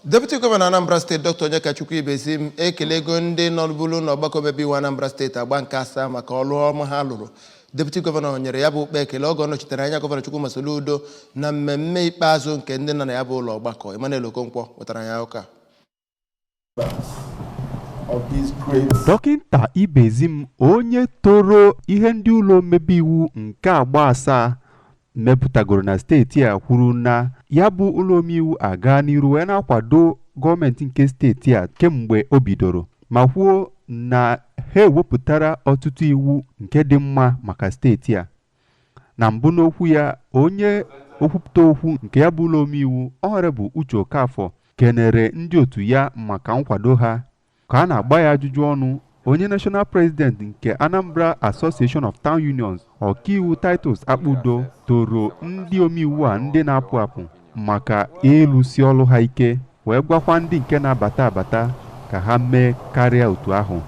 Deputy Gọvanọ Anambra Steeti, Dr. Onyekachukwu Ibezim, ekelego ndị nọbụrụ n'ọgbakọ omebe iwu Anambra Steeti agba nke asaa maka ọrụ ọma ha lụrụ. Deputy Gọvanọ nyere ya bụ ụkpa ekele oge ọ nọchitere anya Gọvanọ Chukwuma Soludo na mmemme ikpeazụ nke ndị nọ na ya bụ ụlọ ọgbakọ. Emmanuel Okonkwo wetara ya ụka. Of this great Dọkịnta Ibezim, onye toro ihe ndị ụlọ omebe iwu nke agba asaa mepụtagoro na steeti a, kwuru na ya bụ ụlọ omeiwu aga n'iru wee na-akwado gọọmenti nke steeti a kemgbe o bidoro, ma kwuo na ha ewepụtara ọtụtụ iwu nke dị mma maka steeti a. Na mbụ n'okwu ya, onye okwupụta okwu nke ya bụ ụlọ omeiwu, Honourable Uche Okafor, kenere ndị otu ya maka nkwado ha. Ka a na-agba ya ajụjụ ọnụ, onye National President nke Anambra Association of Town Unions, Ọkaiwu Titus Akpudo, toro ndị omeiwu a ndị na-apụ apụ maka ịlụsi ọlụ ha ike, wee gwakwa ndị nke na-abata abata ka ha mee karịa otu ahụ.